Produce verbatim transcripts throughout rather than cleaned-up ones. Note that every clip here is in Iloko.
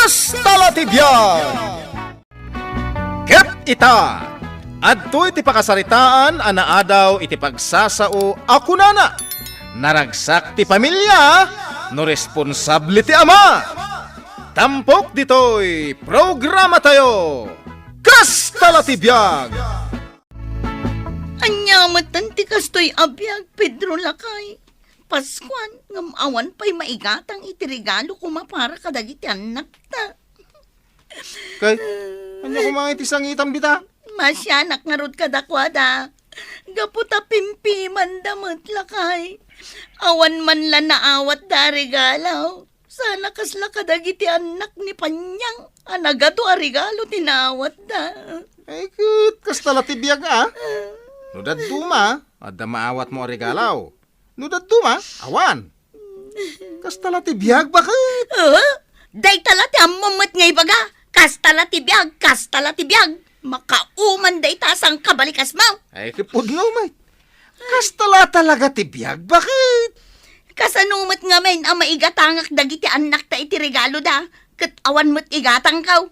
Kasta la ti biag! Ket ita, adtoy ti pakasaritaan a naadaw iti pagsasao a kunana, naragsak ti pamilia no responsable ti ama. Tampok ditoy programatayo, Kasta la ti biag! Ania metten ti kastoy a biag, Pedro lakay? Paskuan, ngem awan pay maigatang iti regalo koma para kadagiti annakta. Kay, ania koma iti sangitam dita? Masianak ngarud kadakuada. Gapu ta pimpimanda met lakay. Awan man la naawatda a regalo. Sana kasla kadagiti annak ni Panyang a nagadu a regalo ti naawatda. Ay, ket kasta la ti biag, a? No dadduma, adda maawatmo a regalo. No dadduma, awan. Kasta la ti biag, baket? Ah, dayta la ti ammom met nga ibaga. Kasta la ti biag, kasta la ti biag. Makauman dayta a sangkabalikasmo. Ay, ket pudno met. Kasta la talaga ti biag, baket? Kasano met ngamin a maigatangak dagiti annakta iti regaloda, ket awan met igatangko?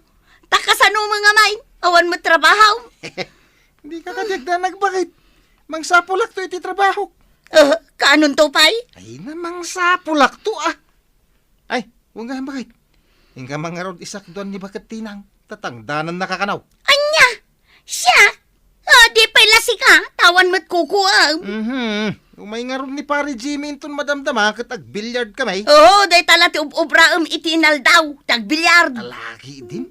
Ta kasano met ngamin, awan met trabaho? Dika kadi agdanag, baket? Mangsapulakto iti trabahok. Eh, kaanonto pay? Ay, na mangsapulakto, a. Ay, wen gayam, baket. Inka man ngarud isakduan ni baket Tinang, ta tangdanannaka kano. Ania? Siak? Ah, di pay la sika, ta awan met kukuam. Mhm. Umay ngarud ni Pare Jimmy inton madamdama ket agbiliard kami. Oo, dayta la ti ub-ubraem iti inaldaw, ti agbiliard. Alagi din.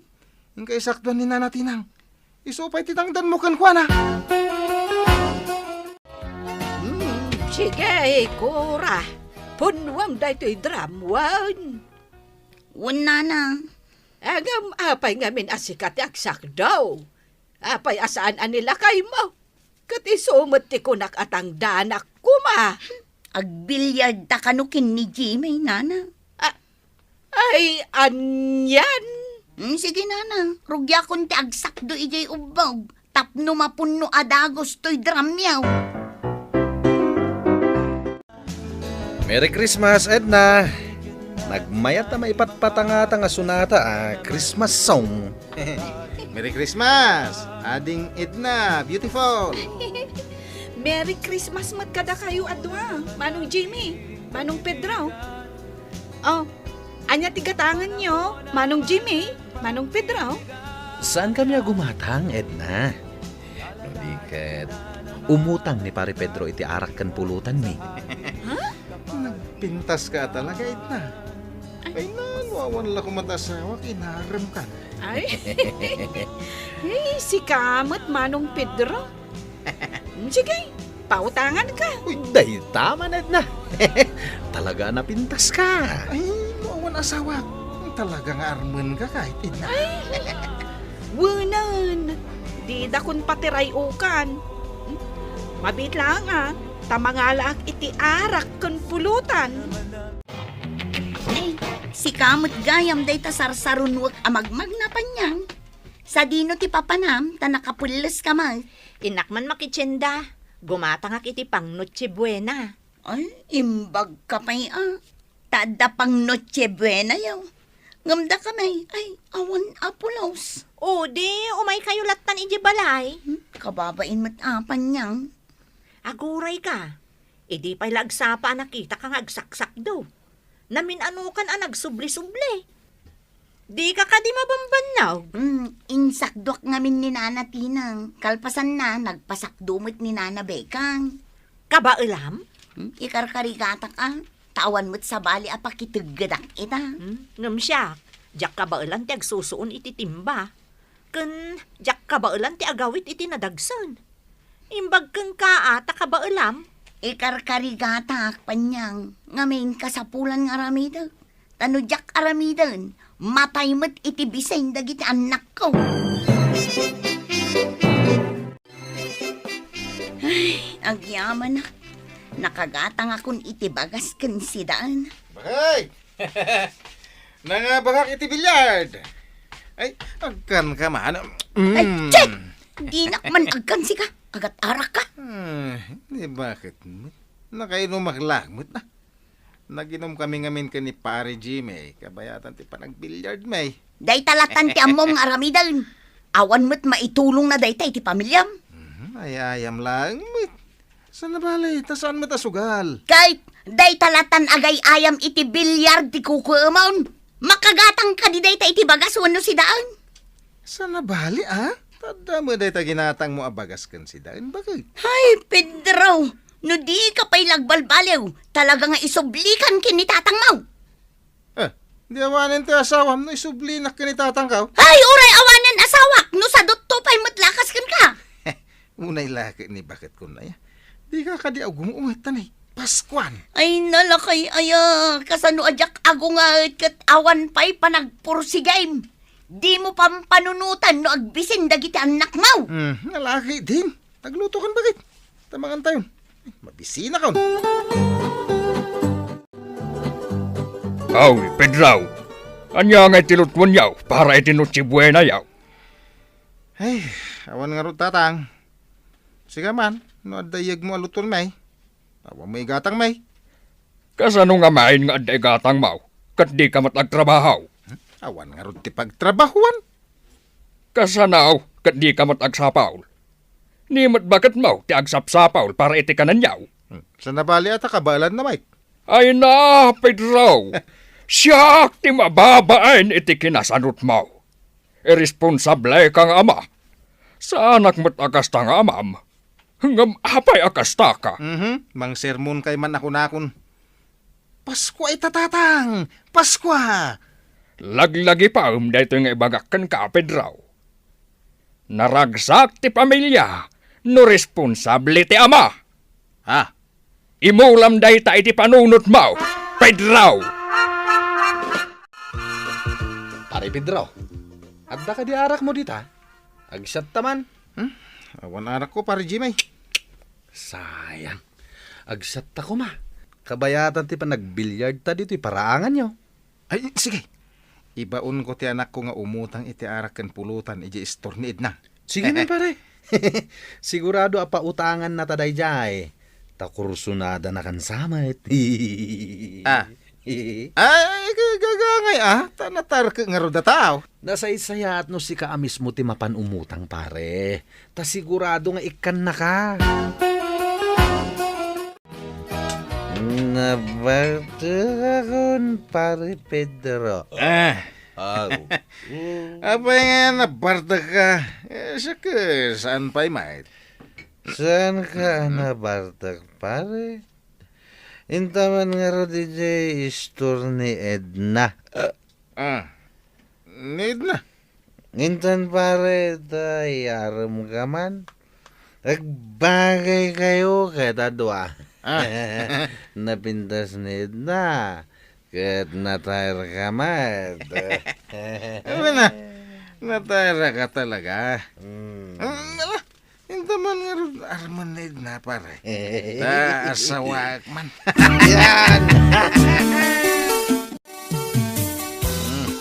Inka isakduan ni Nana Tinang. Isu pay ti tangdanmo kenkuana. Hmm, sige, Cora. Punnuam daytoy drum, wen. Wen, Nana. Ngem apay ngamin a sika ti agsakdo? Apay a saan a ni lakaymo? Ket isu met ti kunak a tangdanak koma. Agbiliardta kano ken ni Jimmy, Nana. A-, ay, anian? Mm, sige, Nana. Rugiakon ti agsakdo idiay ubbog tapno mapunno a dagus toy dramyo. Merry Christmas, Edna! Nagmayat a maipatpatangata nga sonata a Christmas song. Merry Christmas, Ading Edna, beautiful! Merry Christmas met kadakayo a dua, Manong Jimmy, Manong Pedro. Oh, ania ti gatangenyo, Manong Jimmy, Manong Pedro? Saan kami a gumatang, Edna? No di ket, umutang ni Pare Pedro iti arak ken pulutanmi. Ha? Nagpintaska talaga, Edna. Ay. Ay, nano, awan la koma ti asawak, inarem kan. Ay. Ay, sika met, Manong Pedro. Mm, sige, pautanganka. Uy, dayta man, Edna. Talaga a napintaska. Ay, no awan asawak, talaga nga armenka, Edna. Ay, wenen, didakon patiray-ukan. Mabiit laeng a, ta mangalaak iti arak ken pulutan. Ay, sika met gayam dayta sarsarunuek a magmagna, Panyang. Sadino ti papanam, ta nakapelles ka met? Innak man makitienda. Gumatangak iti pang Noche Buena. Ay, imbag ka pay a. Ta adda pang Noche Buena yo. Ngem dakami, ay, awan a pulos. O, di, umay kayo lattan idiay balay. Hmm, kababain met a, Panyang. Aguray ka. Idi pay la agsapa a nakita ka nga agsaksakdo. Namin-anokan a nagsubli-subli. Dika kadi mabambannog? Hmm, insakduak ngamin ni Nana Tinang. Kalpasanna, nagpasakdo met ni Nana Bekang. Kabaelam? Hmm, ikarkarigatak a. Ta awan met sabali a pakiteggedak ita. Hmm, ngem siak, diak kabaelan ti agsusuon iti timba. Ken diak kabaelan ti agawid iti nadagsen. Imbag kenka a ta kabaelam. Ikarkarigatak, Panyang, ngamin kasapulan nga aramidek. Ta no diak aramiden, matay met iti bisin dagiti annakko. Ay, agyamanak. Nakagatangakon iti bagas ken sidaen. Bakay! Nangabakak iti billiard. Ay, agkanka man. Ay, mm. Che! Dinak man agkan sika. Agat-arak ka. Ah, di bakit met? Nakainumak laeng met na. Naginom kami ngamin ken ni Pare Jimmy, kabayatan ti panagbilliard mi. Dayta latan ti ammom nga aramiden. Awan met maitulongna dayta iti pamiliam. Mhm, ay-ayam laeng met. Saan a bale, ta saan met a sugal? Ket dayta latan agay-ayam iti billiard ti kukuemon. Makagatang kadi dayta iti bagas wenno sidaen? Saan a bale, a? Ta adda met dayta ginatangmo a bagas ken sidaen, baket? Ay, Pedro! No dika pay nagbalbaliw, talaga nga isublikan ken ni tatangmo. Eh, di awanen ti asawam no isublinak ken ni tatangko? Ay, uray awanen asawak, no sadutto pay met lakas kenka. Unay la ket ni baket kunay. Dika kadi agunget, tanay. Paskuan. Ay, nalakay aya, kasano a diak agunget ket awan pay panagpursigim. Dimo pampanunotan no agbisin dagiti annakmo. Hmm, nalaki din. Tagluto kan bagit. Tamangan tayon. Mabisina kon. Aw, Pedro. Ania nga iti lutuenyo para iti Noche Buena yaw? Ay, awan ngarud, tatang. Sika man, no adda iyegmo a lutuenmi, awan mo igatangmi. Kasano ngamin nga adda igatangmo, ket dika met agtrabaho? Hmm? Awan ngarud ti pagtrabahoan. Kasano, ket dika met agsapul? Ni met baketmo ti agsapsapul para iti kananyo. Hmm. Saan a bale a ta kabaelanna, Mike? Ay na, Pedro! Siak ti mababain iti kinasanotmo. Irresponsableka nga ama. Saanak met a kasta nga amam. Ngem apay a kastaka? Mhm. Mangsermonkay man a kunakon, "Paskua ita, tatang! Paskua!" Laglagipem daytoy nga ibagak kenka, Pedro. Naragsak ti pamilia no responsable ti ama. Ah. Imulam dayta iti panunotmo, Pedro! Pare Pedro, adda kadi arakmo dita? Agsiatta man. Hmm? Awan arakko, Pare Jimmy. Sayang. Agsiatta koma. Kabayatan ti panagbilliard ta ditoy paraanganyo. Ay, sige. Ibaonko ti anakko nga umutang iti arak ken pulutan idiay istor ni Edna. Sige man, pare. Sigurado a pautangannata daydiay. Ta kursunadanakan sa met. Ah. Ay, ga-, gagangay, ah. Ta natarkek ngarud a tao. Nasaysayaat no sika a mismo ti mapan umutang, pare. Ta sigurado nga ikkannaka. Nabartekakon, Pare Pedro. Ah. Aw. Apay nga nabartekka? Eh, siak, saan pay met? Saanka a nabartek, pare? Intaman ngarud idiay istor ni Edna. Ah. Ni Edna? Intan, pare, ta iyaremka man. Agbagaykayo ket a dua. Ah. Napintas ni Edna, ket natayrka met. Awan na, natayrka talaga. Hmm. Hmm, ala, intaman ngarud armen ni Edna, pare. Ta asawaek man. Yan. Hmm.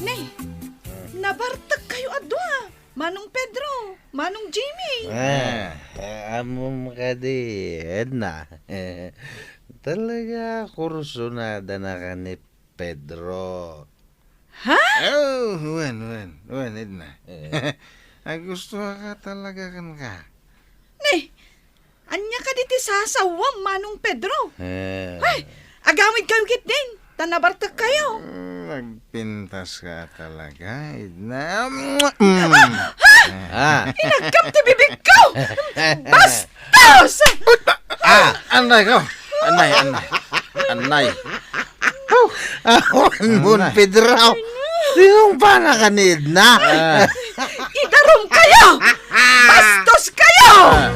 Nay, nabartekkayo a dua. Manong Pedro, Manong Jimmy. Ah, ah, ammom kadi, Edna. Talaga, kursunadanakan ni Pedro. Ha? Oh, wen, wen, wen, Edna. Eh. Agustoka talaga kenka. Ni, ania kadi ti sasawam, Manong Pedro? Eh. Ay, agawidkayo ketdin, ta nabartekkayo. Mm, nagpintaska talaga, Edna. Mm. Ah. Inagkam ti bibigko! Bastos! Ah, anay ko. Anay, anay. Anay. Awan mo, Pedro. Sinong panaka ni Edna? Ah. Idarumkayo! Bastoskayo! Ah.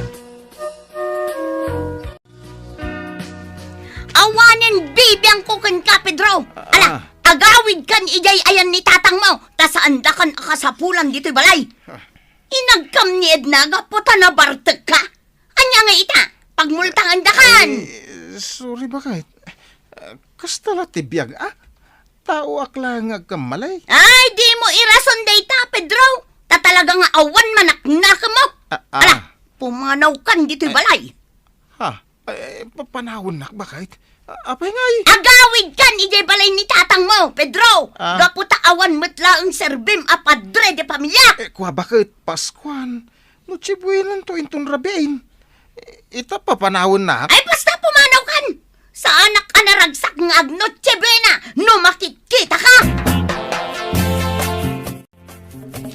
Awanen bibiangko kenka, Pedro. Ala, ah, agawidkan idiay ayan ni tatangmo, ta saandakan a kasapulan ditoy balay. Ah. Inagkam ni Edna gapu ta nabartekka. Ania nga ita, pagmultaandakan. Ay, sorry, baket. Ah, kasta la ti biag, ah. Taoak la nga agkammalay. Ay, dimo irason dayta, Pedro. Ta talaga nga awan manaknakemmo. Ah, ah. Ala, pumanawkan ditoy balay. Ha? Ay, pa-, panawannak, baket. A-, apay ngay? Agawidkan idiay balay ni tatangmo, Pedro! Ah. Gapu ta awan met laeng serbim a padre de pamilya! Eh, kua, baket, Paskuan. Noche Buenanto inton rabiin. I-, ita papanawennak. Ay, basta pumanawkan! Saanak a naragsak nga ag-Noche Buena no makitkitaka!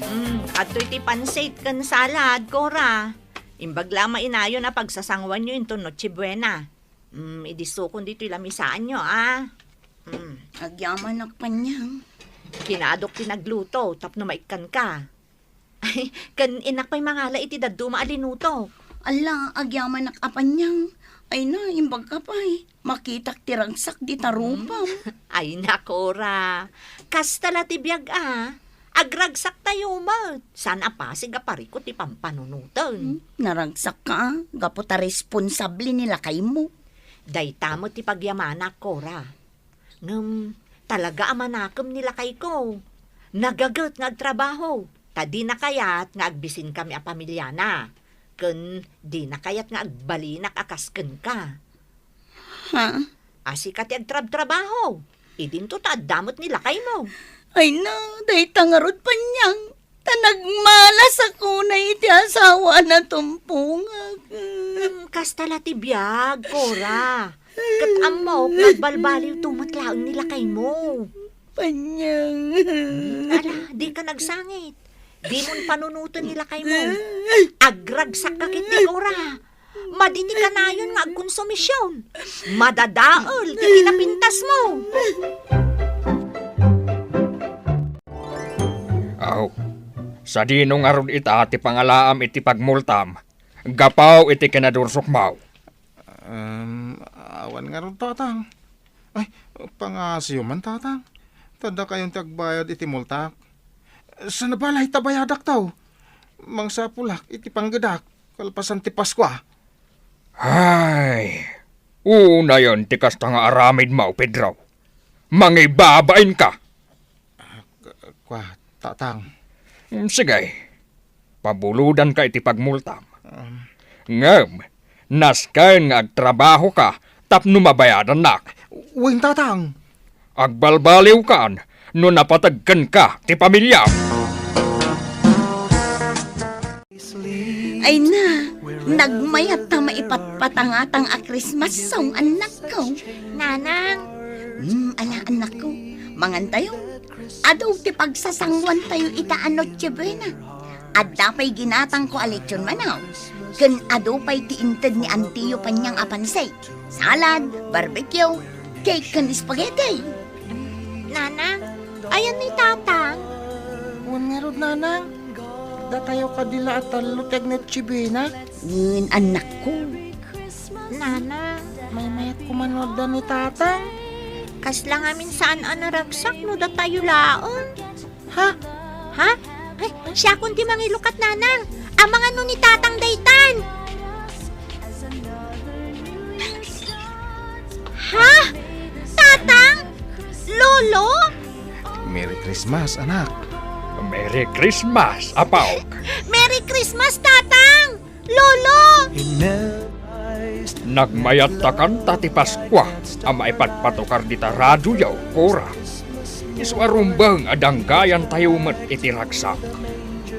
Mm, adtoy ti pansit ken salad, Cora. Imbag la mainayon a pagsasanguanyo inton Noche Buena. Mm, idisukon ditoy lamisaanyo, a. Mm. Agyamanak, Panyang. Kinaadok ti nagluto tapno maikkanka. Ay, ken innak pay mangala iti dadduma a linutok. Ala, agyamanak a, Panyang. Ay na, imbagka pay. Makitak ti ragsak dita rupam. Ay, Cora. Kasta la ti biag a. Agragsaktayo met. Saan a pasig a parikut ti pampanunoten. Hmm, naragsakka, gapu ta responsable ni lakaymo. Dayta met ti pagyamanak, Cora. Ngem, talaga a manakem ni lakayko. Nagaget nga agtrabaho, ta dina kayat nga agbisinkami a pamiliana. Ken dina kayat nga agbalinak a kas kenka. Ha? A, sika ti agtrabtrabaho. Idinto ta adda met ni lakaymo. Ay na, dayta ngarud, Panyang. Ta nagmalasakon iti asawa a natumpongak. Hmm, kasta la ti biag, Cora. Ket ammok nga agbalbaliwto met laeng ni lakaymo. Panyang. Hmm, ala, dika agsangit. Dimon panunoten ni lakaymo. Agragsakka ketdi, Cora. Madi ti kanayon nga agkonsumision. Madadael ti kinapintasmo. Aw, sadino ngarud ita ti pangalaam iti pagmultam gapu iti kinadursokmo? Em, awan ngarud, Tatang. Ay, pangngaasim man, Tatang. Ta dakayon ti agbayad iti multak. Saan a balay ta bayadakto. Mangsapulak iti panggedak kalpasan ti Paskua. Ay, unayen ti kasta nga aramidmo, Pedro. Mangibabainka. Ah, k-, kua, Tatang. Mm, sige. Pabulodanka iti pagmultam. Um. Ngem, nasken nga agtrabahoka tapno mabayadannak. Wen, Tatang. Agbalbaliwkan no napateg kenka ti pamiliam. Ay na, nagmayat ta maipatpatangatang a Christmas song, annakko. Nanang. Hmm, ala, annakko. Mangantayo. Adu ti pagsasanguantayo ita a Noche Buena. Adda pay ginatangko a lechon manok. Ken adu pay ti inted ni antiyo Panyang a pansit, salad, barbecue, cake ken spaghetti. Nanang, ayan ni Tatang? Wen ngarud, Nanang. Datayo kadi la a tallo ti ag-Noche Buena. Wen, annakko. Nanang. Maymayat koma no adda ni Tatang. Kasla ngamin saan a naragsak no datayo laeng. Ha? Ha? Ay, siakon ti mangilukat, Nanang. Amangan no ni Tatang daytan. Ha? Tatang? Lolo? Merry Christmas, anak. Merry Christmas, apok. Merry Christmas, Tatang! Lolo! Nagmayat ta kanta ti Paskua a maipatpatukar dita radioyo, Cora. Isu a rumbeng a danggayantayo met iti ragsak.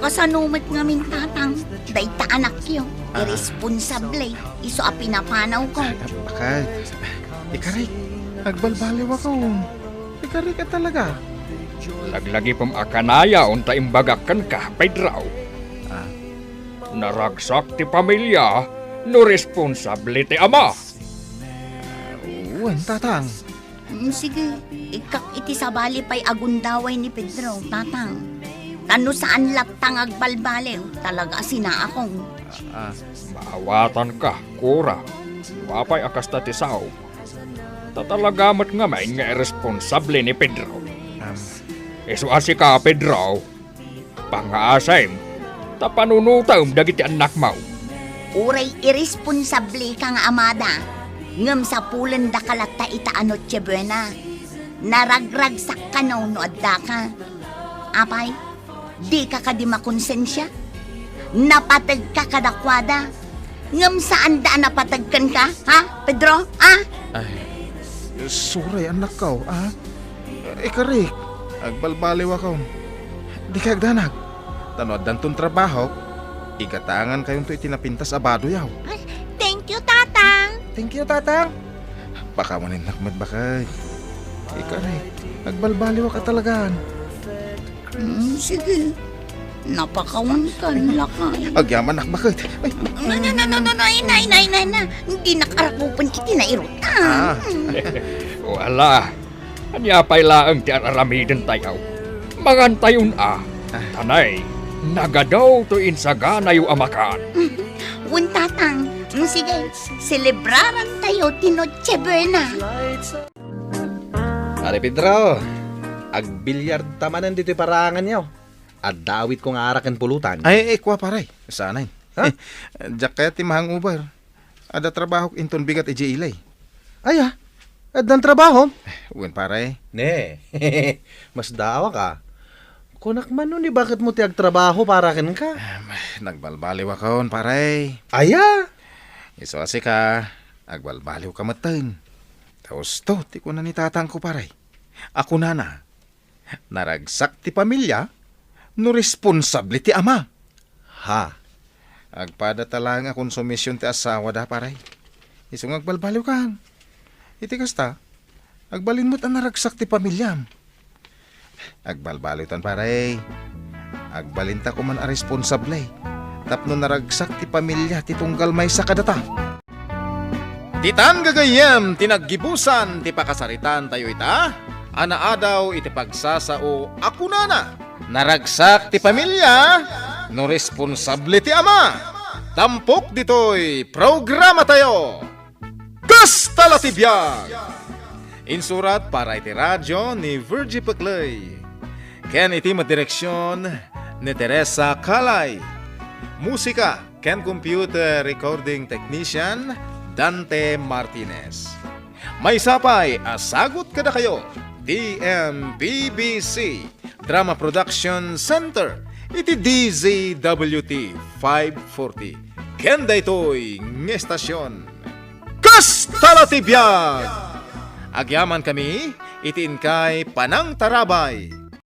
Kasano met ngamin, Tatang? Dayta anakyo, Ah. irresponsable, isu a pinapanawko. Bakit? Ikarik, agbalbaliwakon. Ikarik a talaga. Laglagipem a kanayon ta imbagak kenka, Pedro. Ah. Naragsak ti pamilya no responsable ti ama. Wen, Tatang. Mm, sige, ikkak iti sabali pay a gundaway ni Pedro, Tatang. Ta no saan latta nga agbalbaliw, talaga a sinaakon. Ah. Maawatanka, Cora. Apay a kasta ti sao? Ta talaga met ngamin nga irresponsable ni Pedro. Am. Isu a sika, Pedro, pangngaasim, ta panunotem dagiti annakmo. Uray irresponsableka nga amada, ngem sapulendaka latta ita a Noche Buena. Naragragsak kano no addaka. Apay, dika kadi makonsensia? Napategka kadakuada, ngem saanda a napateg kenka, ha, Pedro? Ha? Ay, Suray, annakko, a? Ikarik, agbalbaliwakon. Dikay agdanag. Ta no addanton trabahok, igataangankayonto iti napintas a badoyo. Ay, thank you, Tatang. Thank you, Tatang. Pakawaninnak met, baket. Ikarik, agbalbaliwak a talagan. Mm, sige. Napakawankan, lakay. Agyamanak, baket. Ay. No, no, no, no, no, no, ay, nay, nay, nay, na. Dinak arakupen iti nairutan. Ah. O, ala. Ania pay laeng ti ar-aramidentayo? Mangantayon a. Ah. Tanay, nagadaw to insaganayo a makan. Mm. Wen, Tatang. Mm, sige, selebrarantayo ti Noche Buena. Pare Pedro, agbilyar ta manen ditoy paraanganyo. Adda awitko nga arak ken pulutan. Ay, ay, kua, pare. Saan? Ha? Diak kayat ti mahangover. Adda trabahok inton bigat idiay ili. Aya, addan trabaho? Wen, pare. Ne, masdaawak a. Kunak man no ni baketmo ti agtrabaho para kenka? Em, nagbalbaliwakon, pare. Aya? Isu a sika, agbalbaliwka metten. Ta usto ti kuna ni tatangko, pare. A kunana, naragsak ti pamilia no responsable ti ama. Ha? Agpadata laeng a konsumision ti asawada, pare. Isu nga agbalbaliwkan. Iti kasta, agbalin met a naragsak ti pamiliam. Agbalbaliwtan, pare. Agbalinta koman a responsable tapno naragsak ti pamilia ti tunggal maysa kadata. Ditan gagayyem ti naggibusan ti pakasaritantayo ita a naadaw iti pagsasao a kunana, "Naragsak ti pamilia no responsable ti ama." Tampok ditoy programatayo. Kasta la ti biag! Insurat para iti radio ni Virgie Pecley, ken iti met direksion ni Teresa Calay. Musika ken computer recording technician, Dante Martinez. Maysa pay a sagut kadakayo, T M P B C Drama Production Center, iti D Z W T five forty. Ken daytoy nga estasion. Kasta la ti biag! Agyamankami iti inkay panangtarabay.